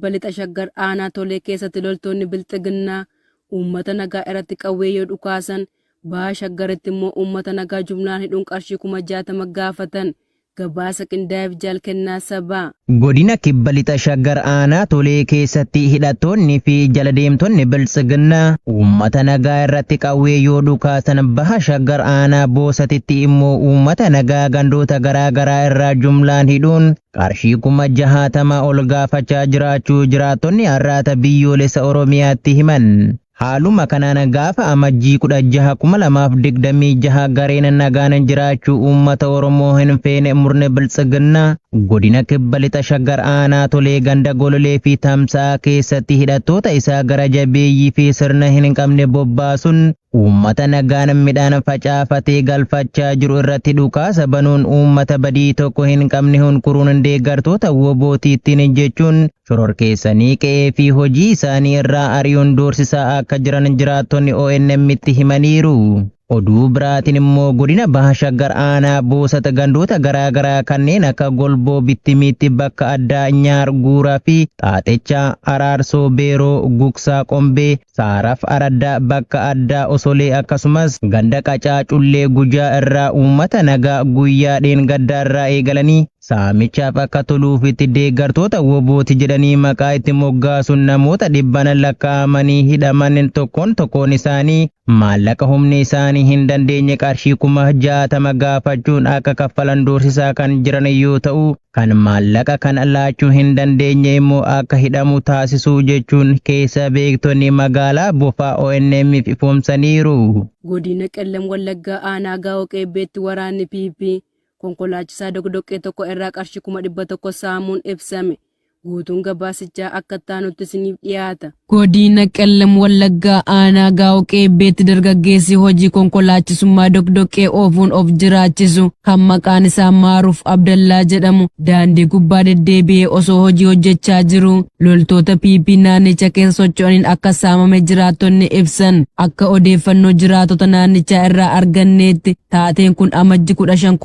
Kibba Lixa Shaggar aanaa Tolee keessatti loltoonni Bilxiginnaa uummata nagaa irratti qawwee yoo dhukaasan, Baha Shaggaritti immoo uummata nagaa jumlaan hidhuun qarshii 60,000 gaafatan. Gabaasa qindaa'eef Jaal Kennaa Sabaa. Godina Kibba Lixa Shaggar Aanaa Tolee keessatti hidhattoonni fi jala deemtonni Biltsiginnaa uummata nagaa irratti qawwee yoo dhukaasan Baha Shaggar Aanaa Boosatitti immoo uummata nagaa gandoota garaa garaa irraa jumlaan hidhuun qarshii 60,000 ol gaafachaa jiraachuu jiraattonni Arraata Biyyoolessa Oromiyaatti himan. Haaluma kanaan gaafa Amajjii 16, 2026 gareen nagaan jiraachuu uummata Oromoo hin feene murni Biltsiginnaa godina Kibba Lixa Shaggar Aanaa Tolee ganda Gololee fi Tamsa'aa keessatti hidhattoota isaa gara jabeeyyii fi sirna hin qabne bobbaasuun uummata nagaan midhaan facaafatee galfachaa jiru irratti dhukaasa banuun uummata badii tokko hin qabne hunkuruun deeggartoota WBOtiittiin jechuun shororkeessanii qe'ee fi hojii isaanii irraa ari'uun doorsisaa akka jiran jiraattonni ONM'tti himaniiru. Oduu biraatiin immoo godina Baha Shaggar Aanaa Boosat gandoota garaa garaa kanneen akka Golboo Bittimiitti bakka addaa Nyaar Guuraa fi Xaaxechaa, Araarsoo Beeroo, Gugsaa Qombee, Saaraf Araddaa bakka addaa Osolee akkasumas ganda Qacaa Cullee Gujaa irraa uummata nagaa guyyaa dheengaddaa irraa eegalanii saamichaaf akka toluufitti deeggartoota WBOti jedhanii maqaa itti moggaasuun namoota dhibban lakkaa'amanii hidhaman tokkoon tokkoon isaanii maallaqa humni isaanii hin dandeenye qarshii 60,000 gaafachuun akka kaffalan doorsisaa kan jiran yoo ta'u, kan maallaqa kana laachuu hin dandeenye immoo akka hidhamu taasisuu jechuun keessa beektonni magaalaa Bofaa ONM'f ifoomsaniiru. Godina Qellem Wallaggaa Aanaa Gaawoo Qeebbeetti waraanni PP konkolaachisaa doqdoqqee tokko irraa qarshii 100,000 saamuun ibsame. Guutuun gabaasichaa akka itti aanutti isiniif dhiyaata. Godina Qellem Wallaggaa Aanaa Gaawoo Qeebbeetti dargaggeessi hojii konkolaachisummaa doqdoqqee oofuun of jiraachisu kan maqaan isaa Maaruuf Abdallaa jedhamu daandii gubbaa deddeebi'ee osoo hojii hojjechaa jiru loltoota PP naannicha keessa socho'aniin akka saamame jiraattonni ibsan. Akka odeeffannoo jiraattota naannichaa irraa arganneetti Taateen kun Amajji 15,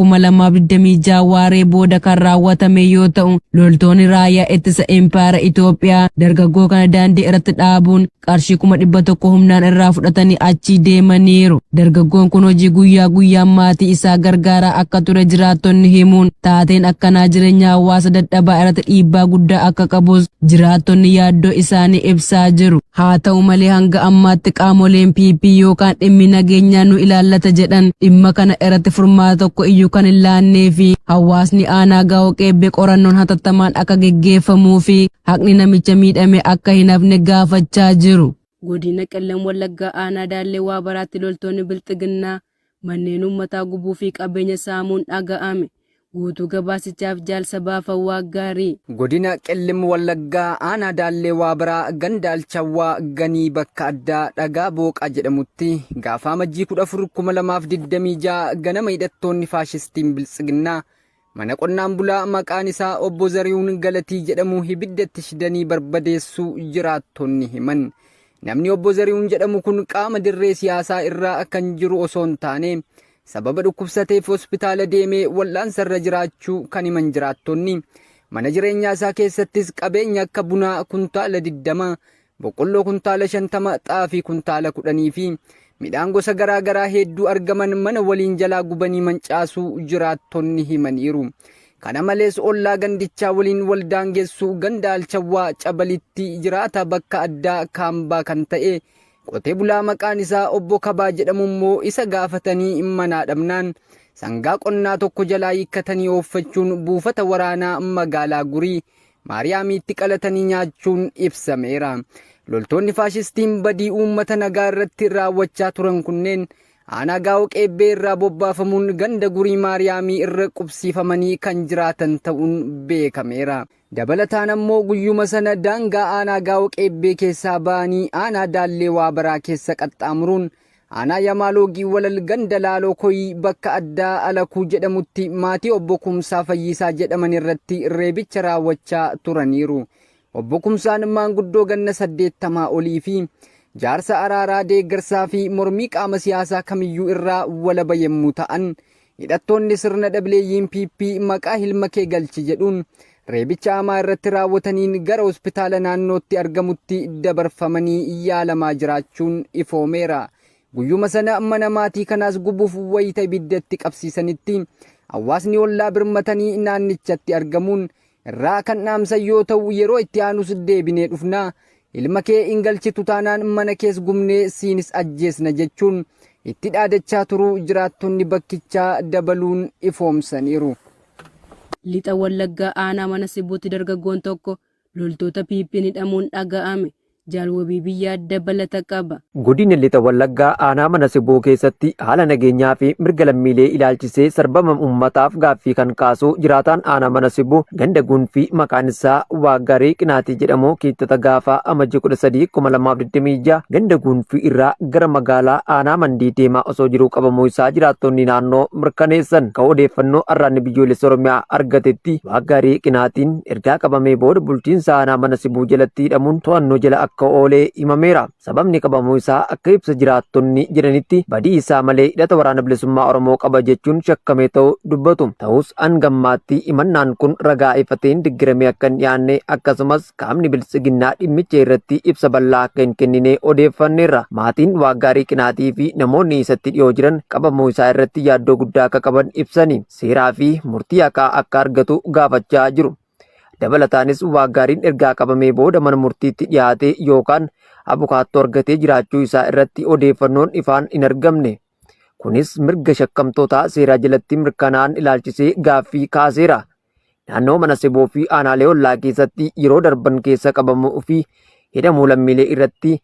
2026 waaree booda kan raawwatame yoo ta'u, loltoonni raayyaa ittisa impaayera Itoophiyaa dargaggoo kana daandii irratti dhaabuun qarshii 100,000 humnaan irraa fudhatanii achii deemaniiru. Dargaggoon kun hojii guyyaa guyyaan maatii isaa gargaaraa akka ture jiraattonni himuun, taateen akkanaa jireenya hawaasa dadhabaa irratti dhiibbaa guddaa akka qabus jiraattonni yaaddoo isaanii ibsaa jiru. Haa ta'u malee hanga ammaatti qaamoleen PP yookaan dhimmi nageenyaa nu ilaallata jedhan dhimma kana irratti furmaata tokko iyyuu kan hin laannee fi hawaasni aanaa Gaawoo Qeebbee qorannoon hatattamaan akka geggeeffamuu fi haqni namicha miidhame akka hin hafne gaafachaa jiru. Godina Qellem Wallaggaa Aanaa Daallee Waabaraatti loltoonni Bilxiginnaa manneen uummataa gubuu fi qabeenya saamuun dhaga'ame. Guutuu gabaasichaaf Jaal Sabaa Fawwaaggaarii. Godina Qellem Wallaggaa Aanaa Daallee Waabaraa Ganda Alchawwaa Ganii bakka addaa Dhagaa Booqaa jedhamutti gaafa Amajjii 14, 2026 ganama hidhattoonni faashistiin Biltsiginnaa mana qonnaan bulaa maqaan isaa Obbo Zarihuun Galatii jedhamu ibiddatti shidanii barbadeessuu jiraattonni himan. Namni Obbo Zarihuun jedhamu kun qaama dirree siyaasaa irra kan jiru osoo hin taane sababa dhukkubsateef hospitaala deemee wal'aansa irra jiraachuu kan himan jiraattonni, mana jireenyaa isaa keessattis qabeenya akka bunaa kuntaala 20, boqqolloo kuntaala 50, xaafii kuntaala 10 fi midhaan gosa garaa garaa hedduu argaman mana waliin jalaa gubanii mancaasuu jiraattonni himaniiru. Kana malees ollaa gandichaa waliin wal daangessu ganda Alchawwaa Cabalitti jiraataa bakka addaa Kaambaa kan ta'e Qotee bulaa maqaan isaa Obbo Kabaa jedhamu immoo isa gaafatanii manaa dhabnaan sangaa qonnaa tokko jalaa hiikkatanii ooffachuun buufata waraanaa magaalaa Gurii Maariyaamiitti qalatanii nyaachuun ibsameera. Loltoonni faashistiin badii uummata nagaa irratti raawwachaa turan kunneen Aanaa Gaawoo Qeebbee irraa bobbaafamuun ganda Gurii Maariyaamii irra qubsiifamanii kan jiraatan ta'uun beekameera. Dabalataan ammoo guyyuma sana daangaa aanaa Gaawoo Qeebbee keessaa ba'anii aanaa Daallee Waabaraa keessa qaxxaamuruun aanaa Yamaaloogii Walal ganda Laaloo Koyii bakka addaa Alakuu jedhamutti maatii obbo Kumsaa Fayyisaa jedhaman irratti reebicha raawwachaa turaniiru. Obbo Kumsaan maanguddoo ganna 80 olii fi jaarsa araaraa deeggarsaa fi mormii qaama siyaasaa kamiyyuu irraa walaba yemmuu ta'an hidhattoonni sirna dhableeyyiin PP maqaa hilma kee galchi jedhuun Reebicha hamaa irratti raawwataniin gara hospitaala naannootti argamutti dabarfamanii yaalamaa jiraachuun ifoomeera. Guyyuma sana mana maatii kanaas gubuuf wayita ibiddatti qabsiisanitti hawaasni ollaa birmatanii naannichatti argamuun irraa kan dhaamsan yoo ta'u, yeroo itti aanus deebinee dhufna, ilma kee hin galchitu taanaan mana kees gubnee siinis ajjeesna jechuun itti dhaadachaa turuu jiraattonni bakkichaa dabaluun ifoomsaniiru. Lixa Wallaggaa aanaa Mana Sibuutti dargaggoon tokko loltoota PP'n hidhamuun dhaga'ame. Jaalwabii biyyaa dabalata qaba. Godina Lixa Wallaggaa aanaa Mana Sibuu keessatti haala nageenyaa fi mirga lammiilee ilaalchisee sarbama uummataaf gaaffii kan kaasu jiraataan aanaa Mana Sibuu ganda Gunfii maqaan isaa Waaqgaarii Qinaatii jedhamu Kibxata gaafa Amajjii 13, 2026 ganda Gunfii irraa gara magaalaa aanaa Mandii deemaa osoo jiruu qabamuu isaa jiraattonni naannoo mirkaneessan. Kan odeeffannoo Arraanni Biyyoolessa Oromiyaa argatetti, Waaqgaarii Qinaatiin ergaa qabamee booda bulchiinsa aanaa Mana Sibuu jalatti hidhamuun to'annoo jala akka oolee himameera. Sababni qabamuu isaa akka ibsa jiraattonni jedhanitti badii isaa malee hidhata Waraana Bilisummaa Oromoo qaba jechuun shakkamee ta'uu dubbatu. Ta'us hanga ammaatti himannaan kun ragaa ifateen deeggaramee akka hin dhiyaanne, akkasumas qaamni Biltsiginnaa dhimmicha irratti ibsa bal'aa akka hin kennine odeeffanneerra. Maatiin Waaqgaarii Qinaatii fi namoonni isatti dhiyoo jiran qabamuu isaa irratti yaaddoo guddaa akka qaban ibsani. Seeraa fi murtii haqaa akka argatu gaafachaa jiru. Dabalataanis Waaqgaariin ergaa qabamee booda mana murtiitti dhiyaate yookaan abukaattoo argatee jiraachuu isaa irratti odeeffannoon ifaan hin argamne. Kunis mirga shakkamtootaa seeraa jalatti mirkanaa'an ilaalchisee gaaffii kaaseera. Naannoo Mana Sibuu fi aanaalee ollaa keessatti yeroo darban keessa qabamuu fi hidhamuu lammiilee irratti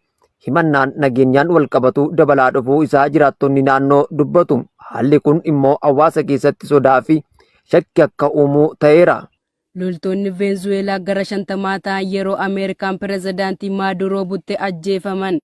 himannaan nageenyaan wal qabatu dabalaa dhufuu isaa jiraattonni naannoo dubbatu. Haalli kun immoo hawaasa keessatti sodaa fi shakki akka uumuu ta'eera. Loltoonni Veenzuweelaa gara 50 ta'an yeroo Ameerikaan pirezidaantii Maaduroo butte ajjeefaman.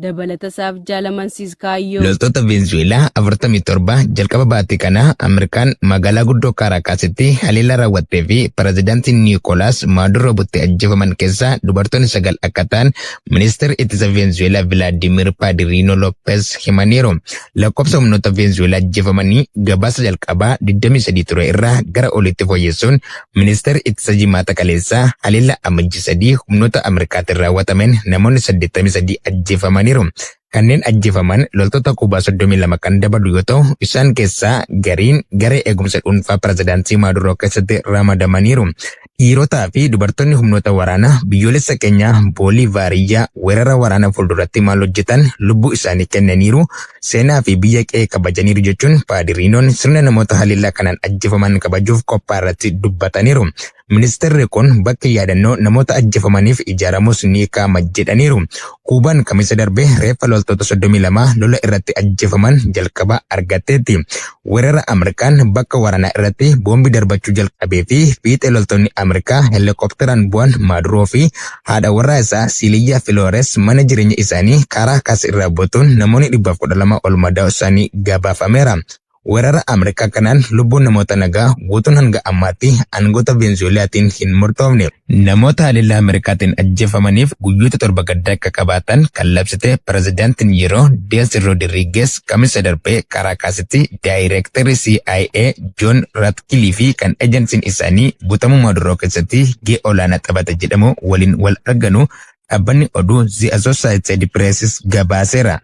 Dabalata isaaf jaalamansiis kaayyoo. Loltoota Veenzuweelaa 47 jalqaba baatii kanaa Ameerikaan magaalaa guddoo Kaaraakaasitti haleellaa raawwattee fi pirezidaantiin Niikoolaas Maaduroo butte ajjeefaman keessaa dubartoonni sagal akka ta'an ministeerri ittisa Veenzuweelaa Vilaadimir Paadiriino Lopez himaniiru. Lakkoofsa humnoota Veenzuweelaa ajjeefamanii gabaasa jalqabaa 23 ture irraa gara olitti fooyyessuun ministeerri ittisa Jimaata kaleessaa haleellaa Amajjii 3 humnoota Ameerikaatiin raawwatameen namoonni 83 ajjeefamaniiru. Kanneen ajjeefaman loltoota Kuubaa 32 kan dabalu yoo ta'u, isaan keessaa gariin garee eegumsa dhuunfaa pirezidaantii Maaduroo keessatti ramadamaniiru. Dhiirotaa fi dubartoonni humnoota waraanaa biyyoolessa keenyaa Boolivaariyaa weerara waraanaa fuulduratti maal hojjetan? Lubbuu isaanii kennaniiru, seenaa fi biyya qe'ee kabajaniiru jechuun Paadiriinoon sirna namoota haleellaa kanaan ajjeefaman kabajuuf qophaa irratti dubbataniiru. Ministeerri kun bakki yaadannoo namoota ajjeefamaniif ijaaramus ni kaa'ama jedhaniiru. Kuubaan Kamisa darbe reeffa loltoota 32 lola irratti ajjeefaman jalqaba argatteetti. Weerara Ameerikaan bakka waraanaa irratti boombii darbachuu jalqabee fi fiixee loltoonni Ameerikaa helikopteraan bu'an Maaduroo fi haadha warraa isaa Siiliyyaa Filoores mana jireenya isaanii Kaaraakas irraa butuun namoonni 112 ol madaa'uu isaanii gabaafameera. Weerara Ameerikaa kanaan lubbuun namoota nagaa guutuun hanga ammaatti aangoota Veenzuweelaatiin hin murtoofne. Namoota haleellaa Ameerikaatiin ajjeefamaniif guyyoota 7 gaddaa akka qabaatan kan labsite pirezidaantiin yeroo Deelsi Roodirigees Kamisa darbee Kaaraakaasitti daayireektarri CIA Joon Ratkilii fi kan ejensiin isaanii butamuu Maaduroo keessatti gahee olaanaa taphate jedhamu waliin wal arganu dhaabbanni oduu The Associated Press gabaaseera.